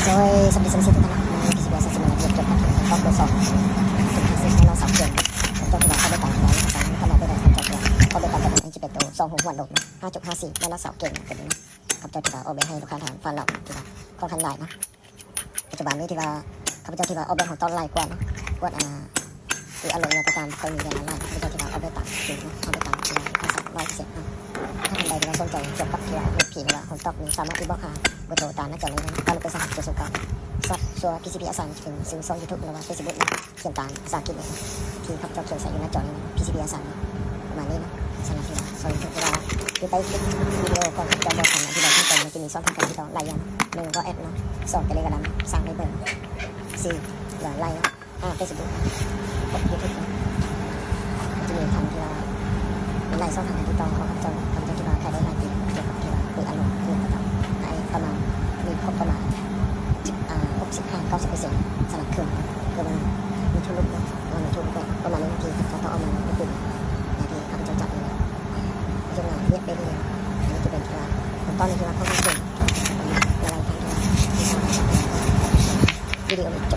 ໂດຍ ສະບາຍດີ ສະບາຍດີທຸກທ່ານເນາະ ມື້ນີ້ກໍຊິມາສະເໜີກ່ຽວກັບການອອກເບອສອງ ເຈັດຫ້າສີ່ ໃນລາວສາວເກັ່ງ ເຈົ້າທີ່ວ່າອອກເບຕາ ເຈົ້າທີ່ວ່າມີພາສາເຂົ້າມາໄດ້ ເຈົ້າທີ່ວ່າອອກເບຕາ ເຈົ້າທີ່ວ່າເປັນໂຕສອງຫົວຫົວໂລກເນາະ ຫ້າຈຸດຫ້າສີ່ ໃນລາວສາວເກັ່ງ ຕົວນີ້ເນາະ ຂ້າພະເຈົ້າທີ່ວ່າອອກແບໃຫ້ລູກຄ້າທາງຝັ່ງລາວ ທີ່ວ່າຄ່ອນຂ້າງຫຼາຍເນາະ ປັດຈຸບັນນີ້ທີ່ວ່າ ຂ້າພະເຈົ້າທີ່ວ່າອອກແບຂອງຕອນຫຼາຍກວ່າເນາະ ກວດ ອ່າ ອີອາລົງແນວກໍຕາມ ຂ້ອຍມີເວລາຫຼາຍ ຂ້າພະເຈົ້າທີ່ວ່າອອກແບຕາມເກັ່ງເນາະ ອອກແບຕາມທີ່ວ່າມີພາສາຮ້ອຍເປີເຊັນເນາະ ທ່ານໃດທີ່ວ່າສົນໃຈກ່ຽວກັບທີ່ວ່າເປັນຜີ ຫຼືວ່າຫົວຕອກນີ້ ສາມາດອິນບັອກຫາເບີໂທຕາມໜ້າຈໍນີ້ເລີຍເນາະ ເກົ້າໜຶ່ງແປດສາມ ຫົກເຈັດສູນເກົ້າ ຊັບ ຊົ່ວ ພີຊີພີ ອາສາ ຈະເປັນຊື່ຊ່ອງຢູທູບ ຫຼືວ່າເຟສບຸກເນາະ ຂຽນຕາມພາສາອັງກິດເລີຍເນາະ ທີ່ຂ້າພະເຈົ້າຂຽນໃສ່ຢູ່ໜ້າຈໍນີ້ເນາະ ພີຊີພີ ອາສາ ປະມານນີ້ເນາະ ສຳລັບທີ່ວ່າຊ່ອງຢູທູບ ຫຼືວ່າຢູ່ໃຕ້ຄລິບວິດີໂອຂອງຂ້າພະເຈົ້າບໍ່ທັນອະທິບາຍເພີ່ມເຕີມ ມັນຈະມີຊ່ອງທາງການຕິດຕໍ່ຫຼາຍຢ່າງ ໜຶ່ງ ວອດແອັບເນາະ ສອງ ເຕເລກຣາມ ສ້າງໄດ້ເບີເນາະ ສີ່ ວ່າ ໄລນ໌ເນາະ ຫ້າ ເຟສບຸກ ຫົກ ຢູທູບ ຈະມີທາງທີ່ວ່າ ມີຫຼາຍຊ່ອງທາງການຕິດຕໍ່ຂອງຂ້າພະເຈົ້າ ຂ້າພະເຈົ້າທີ່ວ່າຂາຍໄດ້ຫຼາຍປີ ກ່ຽວກັບທີ່ວ່າເປີດອາລົມ ເປີດກະເປົາ ໃຫ້ປະມານ ມີຄົບປະມານ ສິບ ອ່າ ຫົກສິບຫ້າ ເກົ້າສິບເປີເຊັນ ສຳລັບເຄື່ອງ ຄືວ່າມີທຸກລຸກເນາະ ວ່າມີທຸກແບບ ປະມານນີ້ ທີ່ຂ້າພະເຈົ້າຕ້ອງເອົາມາເປັນ ທີ່ຂ້າພະເຈົ້າຈັດນີ້ນະ ເຮັດງານວຽກໄດ້ດີ ອັນນີ້ຈະເປັນທີ່ວ່າ ຂັ້ນຕອນທີ່ວ່າຂ້ອນຂ້າງເກັ່ງ ລະຫວ່າງທາງທີ່ວ່າ ວິດີໂອນີ້